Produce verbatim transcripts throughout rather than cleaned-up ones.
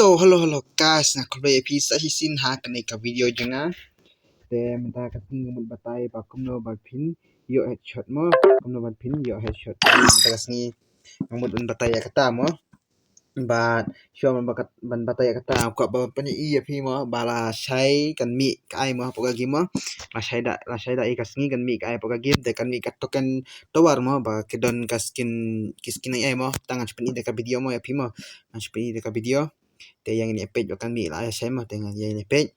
So, hello, hello, guys, nga khublei ïa phi sa shisien ha kane ka video jong nga. Te mynta ka sngi nga mut batai ba kumno ba phin ïoh headshot mo, kumno ba phin ïoh headshot. Mynta ka sngi nga mut ban batai ïa kata mo. Bad shuwa ban batai ïa kata, kwah ban pyni ïa phi mo ba lashai kan mih ka ai mo hapoh ka game mo. Lashai da, lashai da ïa ka sngi kan mih ka ai hapoh ka game, te kan mih ka token tower mo, ba ki don ka skin, ki skin ai ai mo. Tang ngan shu pyni da ka video mo ïa phi mo. Ngan shu pyni da ka video. Te ïa ngin ïa peit ba kan mih lashai mo, te ïa ngin ïa peit.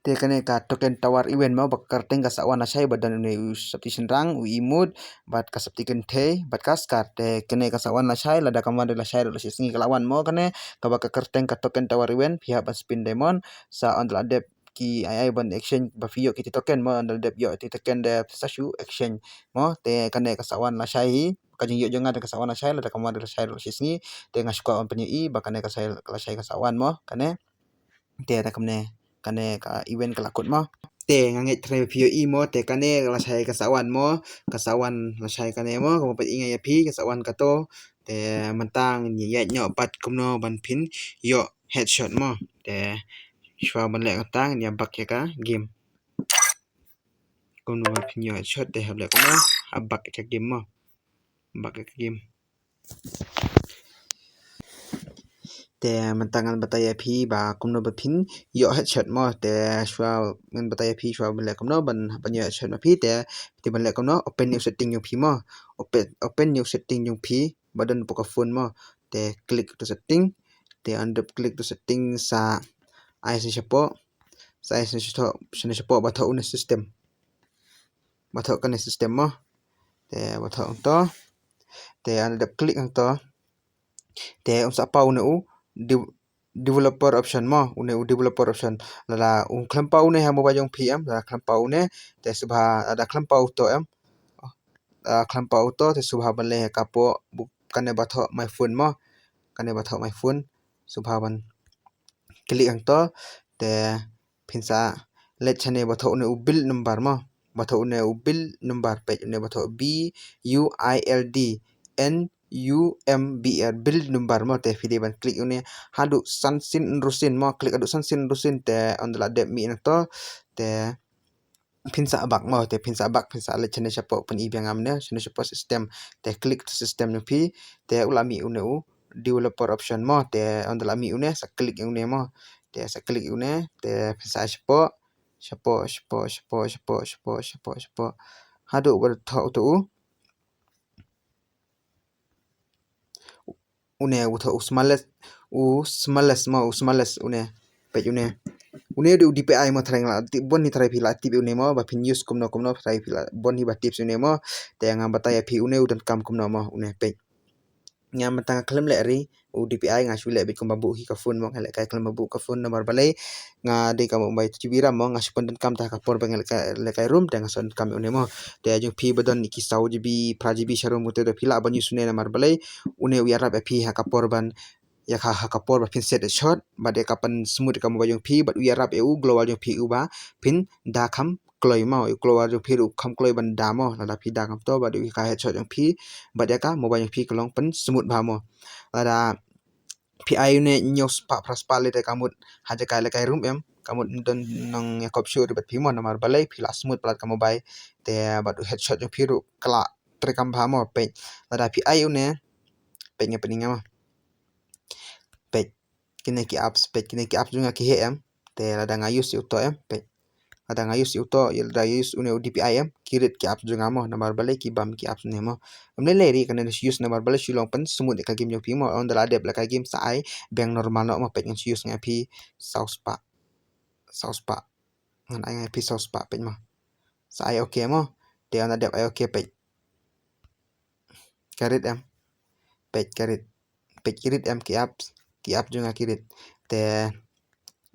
Te kane ka token tower event mo, ba ka kyrteng ka sa wan lashai ba don une u sopti shynrang, u emote, bad ka sopti kynthei, bad ka scar. Te kane ka sa wan lashai, lada kam wan da lashai ruh lashai sngi ka la wan mo kane, kaba ka kyrteng ka token tower event, phi hap ban spin diamond, sa ynda la dep ki ai ai ban exchange ba phi ïoh kiti token mo, ynda la dep ïoh kiti token de sa shu exchange mo. Te kane ka sa wan lashai hi, ka jingïoh jong nga te ka sa wan lashai, lada kam wan da lashai ruh lashai sngi, te nga shu kwah ban pyni ba kane ka sa lashai ka sa wan mo, kane. Te da kumne, kane ka event ka la kut mo. Te nga ngeit trai phi ïohi mo, te kane lashai ka sa wan mo, ka sa wan lashai kane mo, ka mo pat i nga ïa phi, ka sa wan kato. Te mynta ngin ïa ïaid noh pat kumno ban phin ïoh headshot mo. Te shuwa ban leh kata ngin ïa back ïa ka game. Kumno ban phin ïoh headshot, te hap leh kumno, hap back ïa ka game mo. Back ïa ka game. Te mynta ngan batai ïa phi ba kumno ba phin ïoh headshot mo. Te shuwa ngan batai ïa phi shuwa ban leh kumno ban, ban ïoh headshot ma phi. Te phi ban leh kumno, open new setting jong phi mo. Open, open new setting jong phi ba don hapoh ka phone mo. Te click to setting. Te ynda dep click to setting sa ai shane shapoh. Sa ai shane shapoh, shane shapoh ba thoh une system. Ba thoh kane system mo. Te ba thoh hangto. Te ynda dep click hangto. Te un sa paw une u dev-, developer option mo, une u developer option. Lada un khlem paw une ha mobile jong phi em, lada khlem paw une, te sngewbha, lada khlem paw uto em. Lada khlem paw uto, te sngewbha ban leh ha kapoh, kane ba thoh my phone mo. Kane ba thoh my phone. Sngewbha ban click hangto, te phin sa leit shane ba thoh une u build number mo. Ba thoh une u build number, peit une ba thoh B U I L D N U M B R, build number mo. Te phi dei ban click une haduh san sien hynriew sien mo, click haduh san sien hynriew sien, te ynda la dep mih na to, te phin sa back mo, te phin sa back, phin sa leit shane shapoh, phin i biang ïa une, shane shapoh system. Te click to system jong phi, te u la mih une u developer option mo, te ynda la mih une sa click ïa une mo. Te sa click ïa une, te phin sa shapoh, shapoh, shapoh, shapoh, shapoh, shapoh, shapoh, shapoh. Haduh ba thoh uto u. Une u thoh u smallest, u smallest mo, u smallest une. Peit une. Une u dei u D P I mo, tharai nga la tip, bun hi tharai phi la tip une mo, ba phin use kumno kumno, tharai phi la, bun hi ba tip une mo. Te nga batai ïa phi une u donkam kumno mo, une peit. Nga mynta nga khlem leh ri u D P I, nga shu leh beit kumba buh hi ka phone mo, nga leh kai khlem ba buh ka phone namar balei nga dei ka mobile two G B RAM mo, nga shu pyndonkam te ha ka por ba nga leh kai, leh kai room te nga shu donkam une mo. Te jong phi ba don ki saw G B, phra G B sharum, ute da phi lah ban use une namar balei une u ïarap ïa phi ha ka por ban, ïa ka, ha ka por ba phin set headshot, bad ïa ka pynsmooth ïa ka mobile jong phi, bad u ïarap ïa u glowal jong phi uba phin da kham kloi mo, u glowal jong phi ruh kham kloi ban da mo, lada phi da kumto, bad ïa ka headshot jong phi, bad ïa ka mobile jong phi ka long pynsmooth bha mo. Lada phi ai une hynñiew spah phra spah lei te ka mut ha jaka leh kai room em, ka mut don nongïakop shuh ruh bad phi mo, namar balei phi la smooth palat ka mobile, te bad u headshot jong phi ruh ka la treikam bha mo, peit. Lada phi ai une, peit nga pyni nga mo. Peit, kine ki apps, peit kine ki apps jong nga ki heh em. Te lada nga use ïa uto em, peit. Lada nga use ïa uto, ïa lada use une u D P I em, ki rit ki apps jong nga mo, namar balei ki bam ki apps une mo. Em lei lei ri kane shu use namar balei shu long pynsmooth ïa ka game jong phi mo, ynda la dep leh kai game sa ai biang normal noh mo, peit ngan shu use nga ïa phi saw spah. Saw spah. Ngan ai nga ïa phi saw spah, peit mo. Sa ai okay mo. Te ynda dep ai okay, peit. Ka rit em. Peit ka rit. Peit ki rit em ki apps. Ki apps jong nga ki rit. Te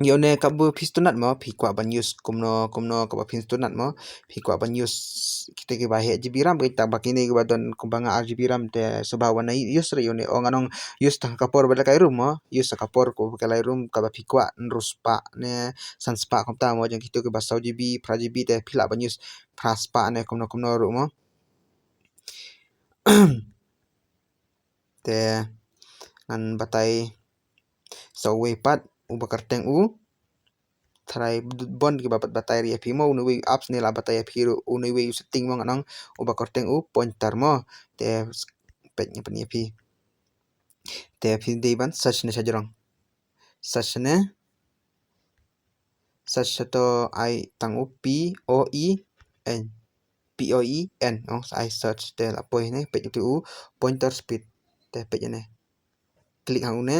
ïa une kaba phi sngewtynnat mo, phi kwah ban use kumno kumno kaba phi sngewtynnat mo. Phi kwah ban use kito kiba heh G B RAM, kita ba kine kiba don kumba nga ar G B RAM te sngewbha wan use ri ïa une, o nga nong use tang ha ka por ba leh kai room mo, use ha ka por kaba leh kai room kaba phi kwah, hynriew spah ne san spah kumta mo, jong kito kiba saw G B, phra G B te phi lah ban use phra spah ne kumno kumno ruh mo. Te ngan batai Sa uwei pat uba kyrteng u, tharai bun kiba pat batai ïa phi mo, une uwei apps ne la batai ïa phi ruh, une uwei u setting mo ngan ong, uba kyrteng u pointer mo. Te peit nga pyni ïa phi. Te phi dei ban search ne shajrong. Search ne. Search to ai tang u P O I N. P O I N. Ong sa ai search te la poi ne, peit utu u pointer speed. Te peit ne. Klik ha une.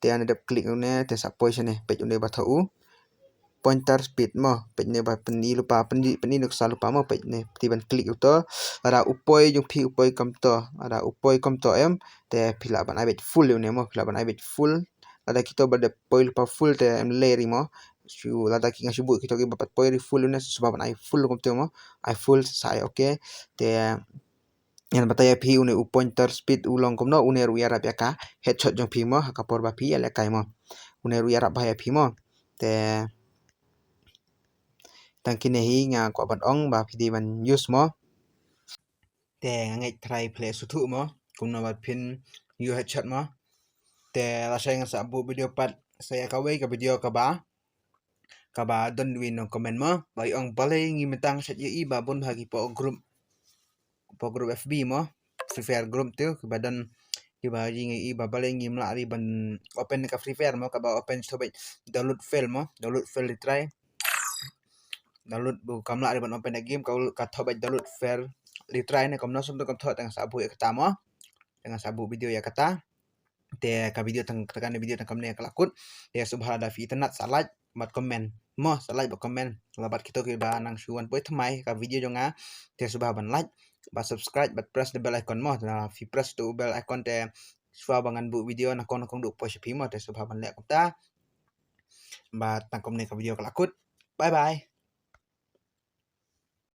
Te ane dep klik une te sa poi shane, peit une ba thoh u pointer speed mo, peit ne ba pyni lypa, pyni, pyni nuksa lypa mo, peit ne, peit ban klik uto. Lada u poi jong phi u poi kumto, lada u poi kumto em, te phi lah ban ai beit full une mo, phi lah ban ai beit full. Lada kito ba dep poi lypa full te em lei ri mo. Shu lada ki nga shu buh kito kiba pat poi ri full une, shu ban ai full kumto mo, ai full sa ai okay. Te ngan batai ïa phi une u pointer speed u long kumno, une ruh ïarap ïa ka headshot jong phi mo, ha ka por ba phi ïalehkai mo. Une ruh ïarap bha ïa phi mo. Te tang kine hi nga kwah ban ong ba phi dei ban use mo. Te nga ngeit tharai phi leh sngewthuh mo, kumno ba phin ïoh headshot mo. Te lashai ngan sa buh video pat sa ïa kawei ka video kaba, kaba don win nongcomment mo, ba ong balei ngi mynta shet ïa i ba bun bha ki po group, po group F B mo, Free Fire group te kiba don, kiba ïa ngi i ba balei ngim lah ri ban open ka Free Fire mo, kaba open thoh beit download fail mo, download fail retry. Download bu kam lah ri ban open da game, ka, ka thoh beit download fail retry ne, kumno sum tu kam thoh, te ngan sa buh ïa kata mo. Te ngan sa buh video ïa kata. Te ka video tang, te kane video tang kumne ka la kut. Te sngewbha lada phi itynnad sa like bad comment mo, sa like bad comment. Lada bad kito kiba nang shu wan poi thymmai ka video jong nga, te sngewbha ban like, bad subscribe, bad press the bell icon mo. Te lada phi press tu bell icon te sngewbha ba ngan buh video nyngkong nyngkong duh poi sha phi mo, te sngewbha ban leh kumta. Bad tang kumne ka video ka la kut. Bye bye.